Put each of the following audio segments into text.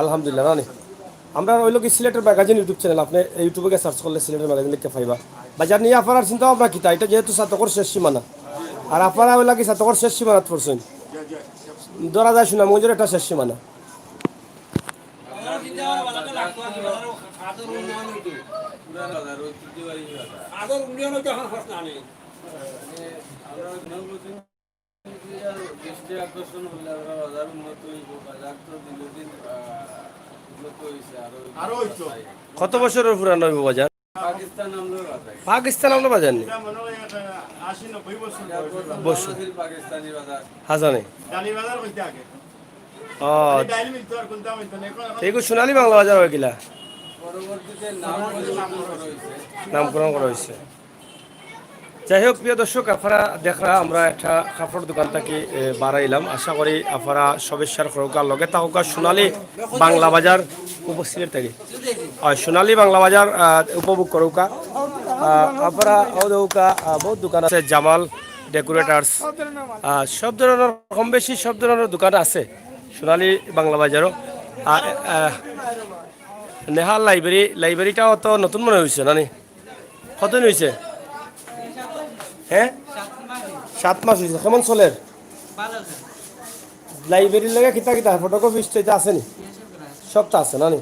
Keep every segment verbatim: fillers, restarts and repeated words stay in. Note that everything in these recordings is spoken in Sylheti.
আলহামদুলিল্লাহ, নানি। আমরা অইলো কি সিলেটের ম্যাগাজিন YouTube চ্যানেল, আপনে YouTube-এ গিয়া সার্চ করলে সিলেটের ম্যাগাজিন লিখিয়া পাইবা। বাজার নিয়া আফারার চিন্তা ভাবনা কিতা? ইটা যেহেতু ছাতকর শেষ সীমানা, আর আফারা অইলা কি ছাতকর শেষ সীমানাত পড়ছইন, ধরা যায় সুনামগঞ্জর একটা শেষ সীমানা। কত বছরর পুরানা অইবো বাজার? পাকিস্তান আমলর বাজার নি? বসু। হাজানে। ও। এইগু সোনালী বাংলা বাজার অইগেলা। নামকরণ করা অইছে। যাই হোক, প্রিয় দর্শক, আফারা দেখরা আমরা একটা কাপড়র দোকান থাকি, এ, বারাইলাম। আশা করি আফারা সবে শেয়ার করউক্কা, লগে থাকউক্কা, সোনালী বাংলা বাজার উপস্থিত থাকি। আর সোনালী বাংলা বাজার, আহ, উপভোগ করউক্কা। আহ, আফারা অউ দেখউক্কা, আহ, বউত দোকান আছে, জামাল ডেকোরেটার্স, আহ, সব ধরনর, কম বেশি সব ধরনর দোকান আছে সোনালী বাংলা বাজারো। আহ, আহ, নেহাল লাইব্রেরি, লাইব্রেরিটাও তো নতুন মনে অইছে, নানি? কতদিন অইছে? হ্যাঁ, সাত মাস অইছে। কেমন চলের? লাইব্রেরির লগে কিতা কিতা, ফটোকপি স্টেট আছে নি? সবটা আছে, নানি?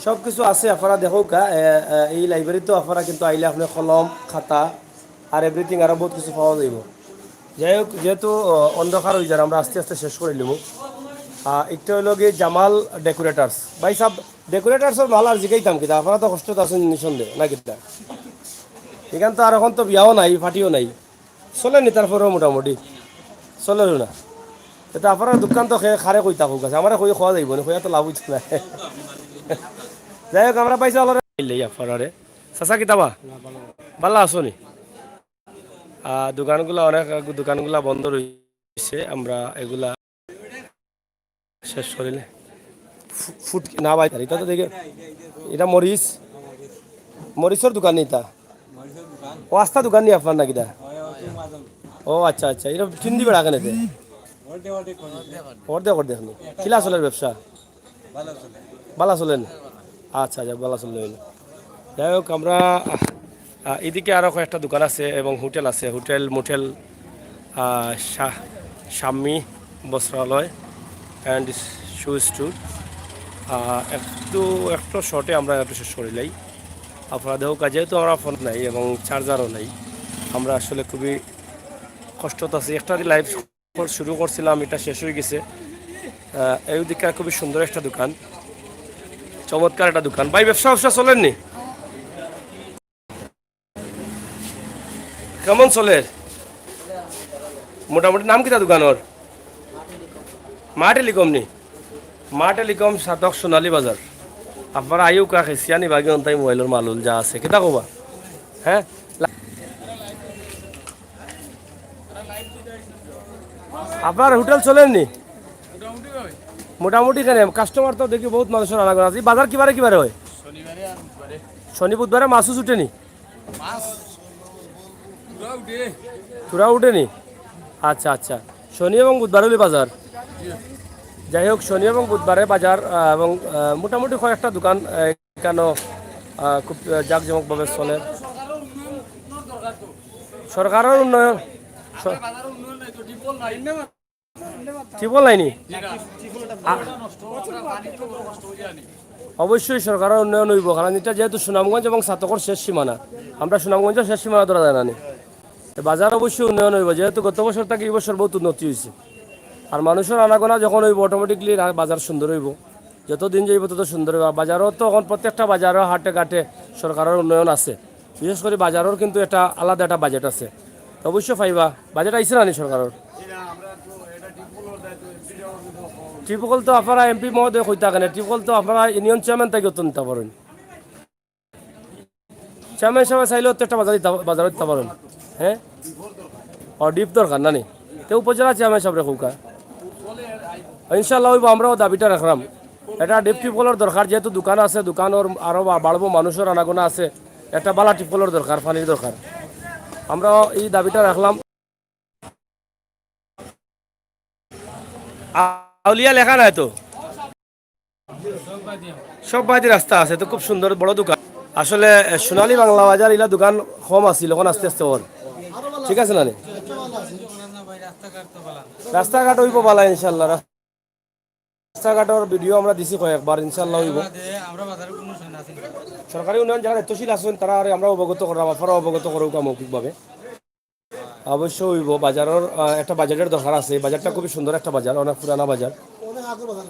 সব কিছু আছে, আফারা দেখউক্কা। এ, এ, এই লাইব্রেরিত আফারা কিন্তু আইলে আপনে কলম, খাতা আর এভরিথিং আরো বউত কিছু পাওয়া যাইবো। যাই হোক, যেহেতু, আহ, অন্ধকার অইযার, আমরা আস্তে আস্তে শেষ করিলিমু। আহ, একটা অইলো গি জামাল ডেকোরেটার্স। ভাই সাব, ডেকোরেটার্সর মাল আর জিকাইতাম কিতা? আফারা তো কষ্টত আছইন নিঃসন্দেহে, না কিতা? ইখান তো আর অখন তো বিয়াও নাই, পার্টিও নাই। চলের নি তারপরেও মোটামুটি? চলের না। ইটা আফারার দোকান তো খে-, কারে কইতা কউক্কা, আমারে কই কওয়া যাইবো নি, কইয়া তো লাভ অইতো নায়। যাই হোক, আমরা পাইছি আল্লাহর। ইল্লাই আফারারে। চাচা কিতা বা? ভালা আছো নি? আহ, দোকানগুলা অনেক, দোকানগুলা বন্ধ রইছে, আমরা এগুলা শেষ করিলে। ফু-, ফুট না ভাই, ইটা তো দেখি, ইটা মরিচ, মরিচর দোকান নি ইটা? ও আস্তা দোকান নি আপনার নাকি ইটা? ও আচ্ছা আচ্ছা, ইটা টিন দি বেড়া কেনে দে? অর্ধেক অর্ধেক নি। কিলা চলের ব্যবসা? ভালা চলের নি? আচ্ছা আচ্ছা, ভালা চলের। যাই হোক, আমরা, আহ, এদিকে আরো কয়েকটা দোকান আছে এবং হোটেল আছে, হোটেল মোটেল, আহ, শা-, শাম্মী বস্ত্রালয় and shoe store। আহ, একটু, একটু শর্টে আমরা একটু শেষ করিলাই। আপনারা দেখউক্কা, যেহেতু আমরা ফোন নাই এবং চার্জারও নাই, আমরা আসলে খুবই কষ্টত আছি। একটা লাইভ কর-, শুরু করছিলাম, ইটা শেষ অইগেছে। আহ, এই দিকে খুবই সুন্দর একটা দোকান, চমৎকার একটা দোকান। ভাই, ব্যবসা ব্যবসা চলের নি? কেমন চলের? মোটামুটি নাম কিতা দোকানর? মা টেলিকম নি? মা টেলিকম ছাতক সোনালী বাজার। আপনারা আইউক্কা, খেছিয়া নিবাগি অন্তাই মোবাইলর মালউল যা আছে। কিতা কবা? হ্যাঁ? আপনার হোটেল চলের নি? মোটামুটি কেনে? কাস্টমার তো দেখি বউত মানুষর আনাগোনা আছে। এই বাজার কিবারে কিবারে অয়? শনি বুধবারে। মাছ উঠে নি? থুড়া উঠে নি? আচ্ছা আচ্ছা, শনি এবং বুধবার অইলে বাজার। যাই হোক, শনি এবং বুধবারে বাজার, আহ, এবং, আহ, মোটামুটি কয়েকটা দোকান, আহ, ইখানো, আহ, খুব, আহ, জাঁকজমকভাবে চলের। সরকারর উন্নয়ন, স-, টিউবওয়েল নাই নি? আ-, অবশ্যই সরকারর উন্নয়ন অইবো, কারণ ইটা যেহেতু সুনামগঞ্জ এবং ছাতকর শেষ সীমানা, আমরা সুনামগঞ্জর শেষ সীমানা ধরা যায় না নি। তো বাজার অবশ্যই উন্নয়ন অইবো, যেহেতু গত বছর থাকি ই বছর বউত উন্নতি অইছে। আর মানুষর আনাগোনা যখন অইবো, অটোমেটিকলি বাজার সুন্দর অইবো। যত দিন যাইবো, তত সুন্দর অইবো। আর বাজারও তো অখন প্রত্যেকটা বাজারও হাটে ঘাটে সরকারর উন্নয়ন আছে। বিশেষ করি বাজারর কিন্তু একটা আলাদা একটা বাজেট আছে। তো অবশ্যই পাইবা। বাজেট আইছে না নি সরকারর? টিউবওয়েল তো আপনারা এমপি মহোদয় কইতা কেনে, টিউবওয়েল তো আপনারা ইউনিয়ন চেয়ারম্যান থাকি উত্তর নিতা পারইন। চেয়ারম্যান সাবে চাইলেও তো একটা বাজার দিতা, বাজার দিতা পারইন। হ্যাঁ? ও, ডিপ দরকার না নি? তে উপজেলা চেয়ারম্যান সাবরে কউক্কা। ইনশাআল্লাহ অইবো, আমরাও দাবিটা রাখরাম। এটা ডিপ টিউবওয়েলর দরকার, যেহেতু দোকান আছে, দোকানর আরো বা-, বাড়বো, মানুষর আনাগোনা আছে। একটা বালা টিউবওয়েলর দরকার, পানির দরকার। আমরাও ই দাবিটা রাখলাম। আ-, আউলিয়া লেখা নাই তো। সব বাদি রাস্তা আছে, তো খুব সুন্দর বড় দোকান। আসলে, এ, সোনালী বাংলা বাজার ইলা দোকান কম আছিল, এখন আস্তে আস্তে অর। ঠিক আছে না নি? রাস্তাঘাট অইবো বালা ইনশাল্লাহ। রাস্তাঘাটর ভিডিও আমরা দিছি কয়েকবার, ইনশাল্লাহ অইবো। সরকারি উন্নয়ন যারা দায়িত্বশীল আছইন, তারা আর আমরা অবগত করলাম, আপনারা অবগত করুক মৌখিকভাবে। অবশ্য অইবো, বাজারর, আহ, একটা বাজারের দরকার আছে। এই বাজারটা খুবই সুন্দর একটা বাজার, অনেক পুরানা বাজার,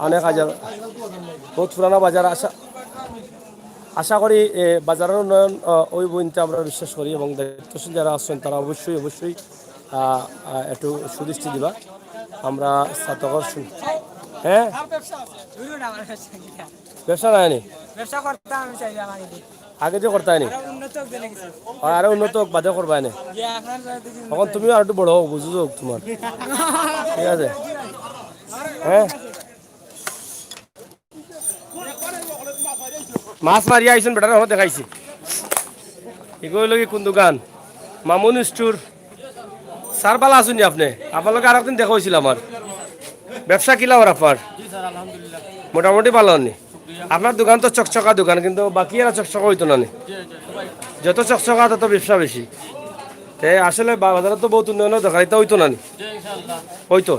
অনেক হাজার, বহুত পুরানা বাজার। আশা, আশা করি এ বাজারর উন্নয়ন, আহ, অইবো ইনতে আমরা বিশ্বাস করি, এবং দায়িত্বশীল যারা আছেন তারা অবশ্যই, অবশ্যই, আহ, আহ, একটু সুদৃষ্টি দিবা। আমরা ছাতকর শুন-, হ্যাঁ, ব্যবসা নাই নি? ব্যবসা করতাম আমি চাইলে আমার আগে। আগে যে করতায় নি? আরো উন্নত হোক জেনে কিছু। আর আরো উন্নত হোক, বাদে করবায় নি? যে আপনার যদি তখন তুমিও আর একটু বড় হোক, বুঝো হোক তোমার। ঠিক আছে? হ্যাঁ? মাছ মারিয়া আইছইন বেটারে, আমার দেখাইছি। এগো অইলো কি কোন দোকান? মামুন স্টোর। স্যার, বালা আছইন নি আপনে? আপনার লগে আরেকদিন দেখা অইছিল আমার। ব্যবসা কিলা অর আপনার? মোটামুটি বালা অর নি? আপনার দোকান তো চকচকা দোকান, কিন্তু বাকি এরা চকচকা অইতো না নি? যত চকচকা তত ব্যবসা বেশি। তে আসলে বা-, বাজারো তো বহুত উন্নয়নর দরকার, ইতা অইতো না নি? অইতো।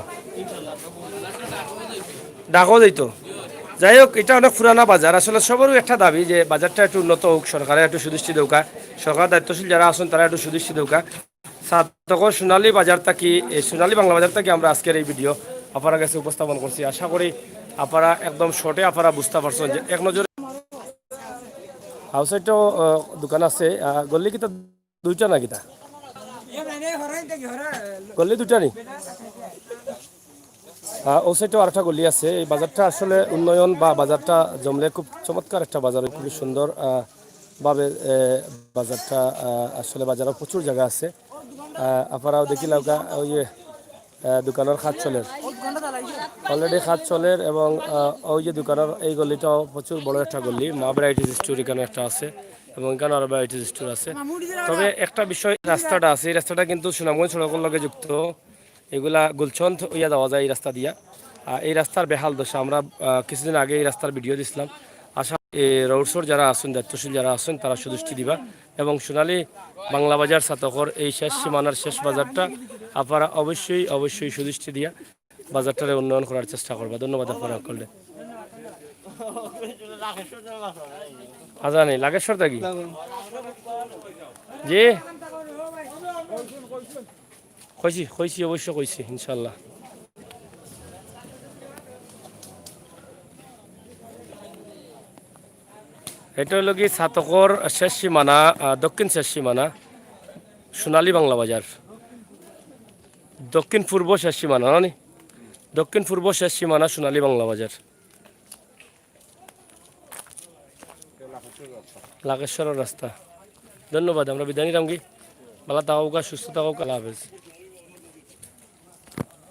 ডাকও যাইতো। যাই হোক, ইটা অনেক পুরানা বাজার। আসলে সবারও একটা দাবি যে বাজারটা একটু উন্নত হোক, সরকারে একটু সুদৃষ্টি দেউকা, সরকার দায়িত্বশীল যারা আছেন তারা একটু সুদৃষ্টি দেউকা। ছাতকর সোনালী বাজার থাকি, এ, সোনালী বাংলা বাজার থাকি আমরা আজকের এই ভিডিও আপনারা গেছে উপস্থাপন করছি। আশা করি আপনারা একদম শর্টে আপনারা বুঝতা পারছইন যে এক নজরে আউটসাইডও, আহ, দোকান আছে। আহ, গল্লি কিতা দুইটা না কিতা? গল্লি দুইটা নি? আহ, অউ সাইডেও আরেকটা গল্লি আছে। এই বাজারটা আসলে উন্নয়ন বা বাজারটা জমলে খুব চমৎকার একটা বাজার, খুবই সুন্দর, আহ, ভাবে, এ, বাজারটা, আহ, আসলে বাজারো প্রচুর জাগা আছে। আহ, আপনারাও দেখিলাউক্কা, ওই যে, আহ, দোকানর কাজ চলের, already কাজ চলের, এবং, আহ, ওই যে দোকানর এই গল্লিটাও প্রচুর বড় একটা গল্লি, মা ভ্যারাইটিজ স্টোর এখানে একটা আছে, এবং এখানে আরো ভ্যারাইটিজ স্টোর আছে। তবে একটা বিষয়, রাস্তাটা আছে, এই রাস্তাটা কিন্তু সুনামগঞ্জ সড়কর লগে যুক্ত। এগুলা গুলশন থ-, অইয়া যাওয়া যায় এই রাস্তা দিয়া। আর এই রাস্তার বেহাল দশা, আমরা, আহ, কিছুদিন আগে এই রাস্তার ভিডিও দিছিলাম। আশা, এ, রোড শোর যারা আছেন, দায়িত্বশীল যারা আছেন, তারা সুদৃষ্টি দিবা এবং সোনালী বাংলা বাজার ছাতকর এই শেষ সীমানার শেষ বাজারটা আপনারা অবশ্যই, অবশ্যই সুদৃষ্টি দিয়া বাজারটারে উন্নয়ন করার চেষ্টা করবা। ধন্যবাদ আপনারা সকলকে। আজানি লাগেশ্বর থাকি? জি। কইছি, কইছি, অবশ্য কইছি, ইনশাল্লাহ। এটা হইল কি ছাতকর শেষ সীমানা, আহ, দক্ষিণ শেষ সীমানা, সোনালী বাংলা বাজার। দক্ষিণ পূর্ব শেষ সীমানা, না নি? দক্ষিণ পূর্ব শেষ সীমানা সোনালী বাংলা বাজার। লাকেশ্বরর রাস্তা। ধন্যবাদ, আমরা বিদায় নিলাম কি? ভালা থাকউক্কা, সুস্থ থাকউক্কা, আল্লাহ হাফেজ।